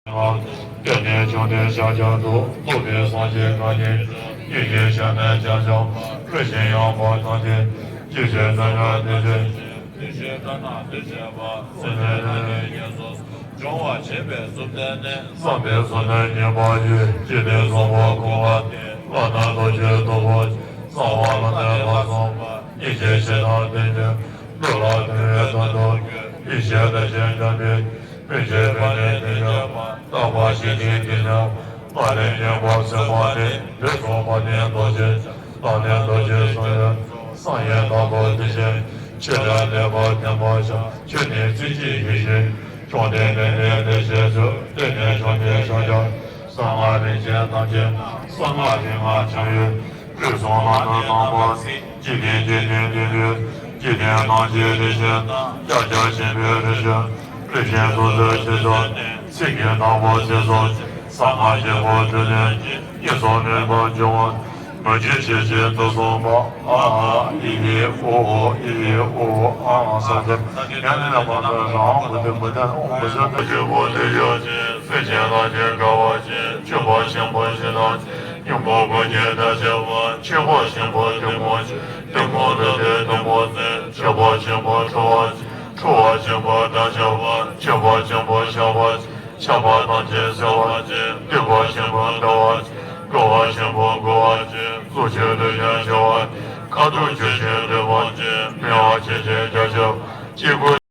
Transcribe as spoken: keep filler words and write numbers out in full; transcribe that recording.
བསྟན་ནས་བྱུང་སྟེ་ཤཱཀྱ་ཐུབ། ཐུབ་པའི་སངས་རྒྱས་གང་ཡིན་ཀྱང་། ཡེ་ཤེས་ཤར་ནས་ཁྱབ་འཇམ། ལྷོད་ཞིང་ཡངས་པ་ཐམས་ཅད། འཇིགས་བྱེད་རྩ་རྒྱགས་བདེ་བྱེད། བདེ་བྱེད་དགྲ་རྣམས་བདེ་བྱེད་པ། སེམས་ཅན་ཐམས་ཅད་ཀྱི་སྲོག་སྦྱོང་བར་བྱེད་པའི་གཟུགས་བསྟན་ནས། བསམ་པའི་གཟུགས་ནི་བརྙན་པར་བརྗོད། ཅི་སྟེ་བཟང་པོ་གང་བ་དེ། བླ་ན་རྡོ་རྗེ་ཐུབ་པ། གསང་བ་ལྷ་མོའི་ལྷ་བཟང་པོ། སྙིང་རྗེ་ཆེ་དང་ལྡན་ཅིང་། ལུས་ལ་ཐིམ་པས་དོན་དུ་འགྱུར། ཡེ་ཤེས་དག་ཅིང་འཇམ་པའི། མི་ཕྱེད་པ་ནི་དེ་ཉིད་མ། རྟག་པར་ཞི་ཞིང་དེ་ཉིད་མ། ལས་ཉོན་མོངས་སེལ་བ་ནི། དུས་གསུམ་དཔལ་ལྡན་རྡོ་རྗེ་འཆང་། ལག་ལེན་རྡོ་རྗེ་གསུང་ཡུལ། བསམ་ཡས་ནག་པོ་དེ་བཞིན། ཆོས་དང་ལྡན་པ་བརྟན་པར་བྱ། ཆོས་ནི་རྩེ་གཅིག་ཡིད་བཞིན་སྐྱོང་། བདེ་ལྡན་ལས་ལས་བྱེད་ཚུལ། བདེ་གནས་བྱང་ཆུབ་ཕྱོགས་བཅུ། གསང་སྔགས་རིན་ཆེན་ཐམས་ཅད་མ། གསང་སྔགས་རིག་སྔགས་འཆང་ཡུལ། དུས་གསུམ་ལྷ་ནི་རྣམ་པར་གཟིགས། འཇིག་རྟེན་འཇིག་རྟེན་འདི་ནི། འཇིག་རྟེན་ཐམས་ཅད་དེ་བཞིན་གཤེགས། ཀྱང་ཆེན་པོའི་རིགས་ཀྱི། ལུས་ཅན་ཐུགས་རྗེ་ཆེ་ཤོས་ནི། ཚིག་གི་དང་པོ་ཚིགས་སུ་བཅད། གསང་སྔགས་ཆེན་པོ་ཐོས་ནས་ཀྱི། གཉིས་སུ་མེད་པར་འབྱུང་བ། མུ་སྟེགས་ཆོས་ཀྱི་དུག་གསུམ་པ། ཨ་ཨ་ཨི་ཨི་ཨུ་ཨུ་ཨི་ཨི་ཨུ་ཨུ་ཨ་ཨ་ས་ཏེ། ཡང་ནི་ནམ་མཁའ་ལ་རང་མུ་སྟེགས་མུ་སྟེགས་ཨོཾ་བུ་ཟ་ཏེ། ཆོས་པོ་དེ་ཡོད་ཅེས། སེམས་ཅན་ཐམས་ཅད་དགའ་བར་བྱེད། ཆོས་པ་ཆེན་པོ་ཞིག་དང་། སྙིང་པོ་ཀུན་གྱི་དགྲ་བཅོམ་པ། ཆོས་པ་ཆེན་པོ་གཏི་མུག་ཆེ། གཏི་མུག་འདོད་པའི་གཏི་མུག་སེལ། ཆོས་པ་ཆེན་པོ་ཁྲོ་བ་ཆེ། ཁྲོ་བ་ཆེན་པོ་སྐྲག་བྱ་བ། ཆོས་པ་ཆེན་པོ་བཤགས་པ་ཆེ། ཆགས་པ་ཐམས་ཅད་སེལ་བ་ཆེ། སྡིག་པ་ཆེན་པོ་འདུལ་བ་ཆེ། དགེ་བ་ཆེན་པོ་འགུགས་པ་ཆེ། གཟུགས་ཆེ་ལུས་ཆེ་ཆེ་བ་ཆེ། ཁ་ཐུག་ཆོས་ཆེ་འདོད་པ་ཆེ། སྨེ་བ་ཆེ་ཆེ་རྒྱ་ཆེ་བ། སྐྱེ་དགུའི།